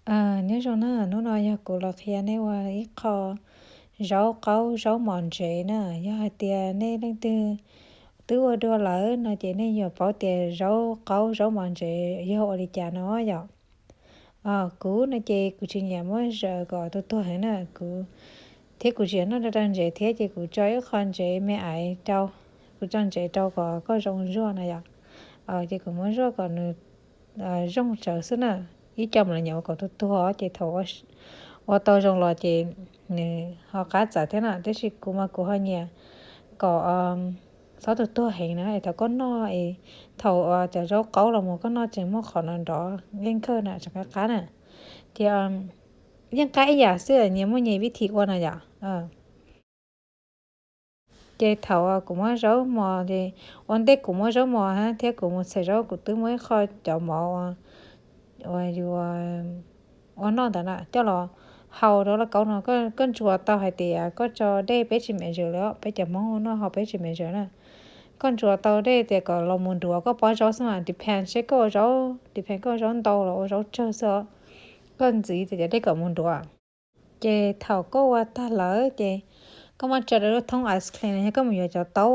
Nyob zoo na, hnub no yog kuv los qhia nej ua ib qho zaub qaub zaub mos ntsev na. Yog hais tias nej leej twg twb ua dua lawm no ces nej yuav paub tias zaub qaub zaub mos ntsev yog ua li cas no yom. Kuv no ces kuv tsis nyiam muab zaws kom tuag tuag heev na, kuv thiab kuv tsis noj rau rau ntsev thiab ces kuv tso ib qho ntsev me aiv rau, kuv tso ntsev rau kom koj zoo zuaj na yom. Ces kuv muab zuaj kom nws zoo tsawv xwb na, ib co mam li nyuam ua kom tuag tuag ces thaum ua tau zoo los ces nws ho qab txawv thiab na, tiam sis kuv mas kuv ho nyiam kom txhob tuag tuag heev na es thaum koj noj es thaum cov zaub qaub los mus koj noj tseem muaj qhov no nrov nkeej kawg na, tseem qab qab na. Ces yeej qab ib yam xwb, nyias muaj nyias vib thim ua na yom. Ces thaum kuv muab zaub mos ces, ua ntej kuv muab zaub mos thiab kuv mus txhais zaub kuv twb muab ib qho cov mov uas yus ua noj ntawd na coj los hau rau lauj kaub no. Koj ntsuas tau hais tias koj tso dej peb tsis measure li, peb cov Hmoob ua noj hau peb tsis measure na. Koj ntsuas tau dej tias kom los mus nruav koj pob zaub xwb mas, depend seb koj ua zaub, depend koj ua zaub ntau los ua zaub tsawg xwb os. Koj ntxiv tias cov dej kom mus nruav. Ces thaum koj ua tag lawm ces koj muab tso rau lub thoob ice cream no, yog koj mus yuav cov taub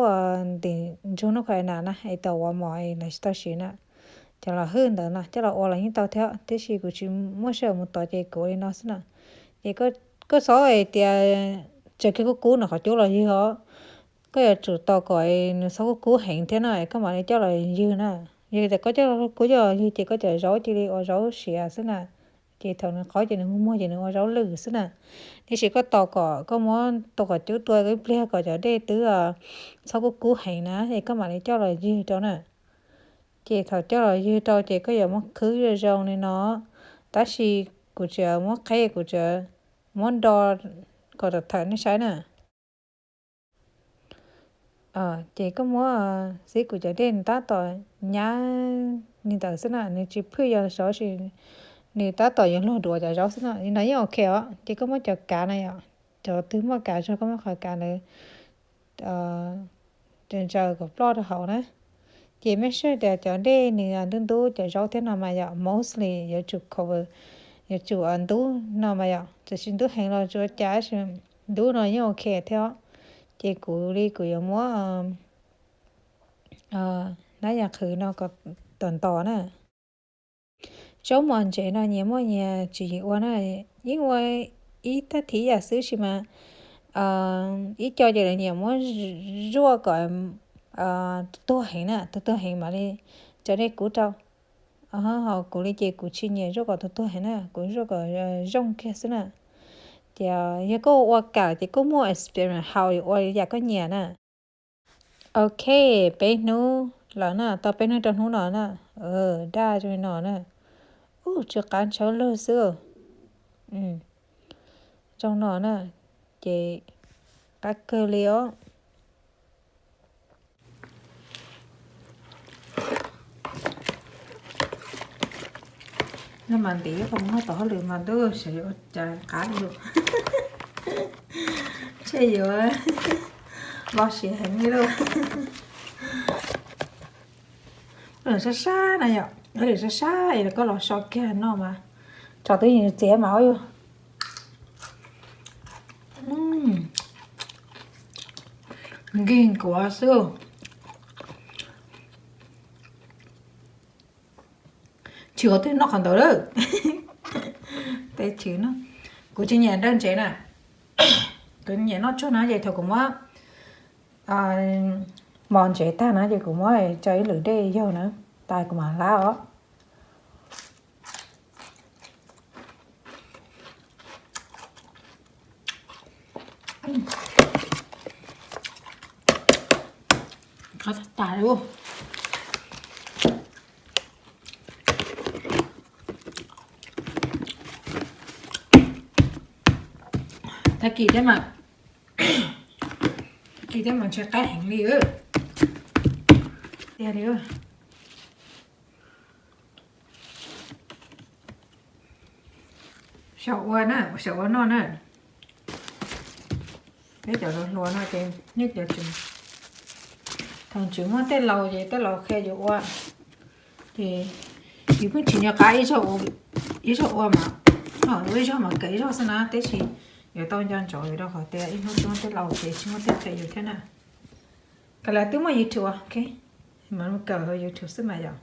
ntim ntsug noj kho na na es tau ua mos es lawv tsis tau siv na, cov los hwj ntawd no coj los ua los yeej tau thiab, tiam sis kuv tsis muaj sij hawm mus tod ces kuv ua li no xwb na. Ces koj txhob hais tias tseem kiag kub kub no qhov cub los ywg os. Koj yuav tsum tos kom nws txhob kub kub heev thiab no es koj mam li coj los ywg na. Yog tias koj coj kub coj los ywg ces koj cov zaub cia li ua zaub siav xwb na. Ces thaum nws qaub ces nws muag muag ces nws ua zaub lwj xwb na. Tiam sis koj tos kom koj muab tus qhov cub tua ib pliag kom cov dej twb txhob kub kub heev na es koj mam li coj los ywg rau na. Ces thaum coj los ywg rau ces koj yuav muab khwb zoo zoo li no, tab sis kuv tsis muab qheb, kuv tsuas muab do kom tawm thawm nej saib na. Ces koj muab, xib kuv cov dej nws tab tom nyab li ntawd xwb na, nws tsis phwj yog sov si, nws tab tom yuav luag duav cov zaub xwb na, li no yeej ok os. Ces koj muab cov kav na yom, cov twg muaj kav zog koj muab qhov kav ntawd ntsaws kom ploj rau hauv na. Ces make sure tias cov dej nws ntub ntub cov zaub thiab no mas yom, mostly yuav tsum cover, yuav tsum ntub no mas yom, txawm tsis ntub heev los tsuav cas, ntub no yeej ok thiab os. Ces kuv li kuv yuav muab nab yas qhwv no kom tom ntos na. Zaub mos ntsev no nyias muaj nyias tswv yim ua na, yeej ua ib tag thib yam xwb sis mas ib co ces lawv nyiam muab zuaj kom tuag tuag heev na, tuag tuag heev mam li tso dej kub rau. Ho kuv li ces kuv tsis nyiam zuaj kom tuag tuag heev na, kuv zuaj kom zoo kiag xwb na. Ces yog koj ua kam ces koj muaj experiment haus yuav ua li yam koj nyiam na. Ok, peb hnub lawm na, tau peb hnub rau hnub no na, daj zoo li no na. Ub, tsw qab ntshawb lug xwb. Zoo no na, ces qab kawg li os. Nej mas ntev ib qho muag tom hauj lwm mas ntuj, xyov yuav ua cas qab li. Ntshe yuav lo siav heev li lauj. Lwm sab sab na yom, lwm sab sab es koj los so kiag no mas, tso twb yeej txiav mas yog nkig nkuav xwb. Tsis ua twg noj qhov ntawd lawm. Tej chwv no, kuv tsis nyiam nraj ntsev na, kuv nyiam noj tsuag na ces thaum kuv muab mos ntsev tag na ces kuv muab tso ib lwm dej yaug na, tas kuv mam hlab os. Qab tag li. Tag kis thiab mas, tag kis thiab mas ntshe qab heev li. Tiag li. Xyaum ua na, xyaum ua noj na. Peb cov hluas hluas no ces nej cov tseem, thaum tseem muaj tej laus ces tej laus qhia yus ua, ces yus pheej tsis nco qab ib zaug ua mas. Ib zaug mas kawm ib zaug xwb na, tab sis yuav tau nco ntsoov rau qhov tias ib hnub twb muaj tej laus ces tsis muaj tej qhia yus thiab na. Kawm lawv twb muaj YouTube, ok, mas mus kawm hauv YouTube xwb mas yom.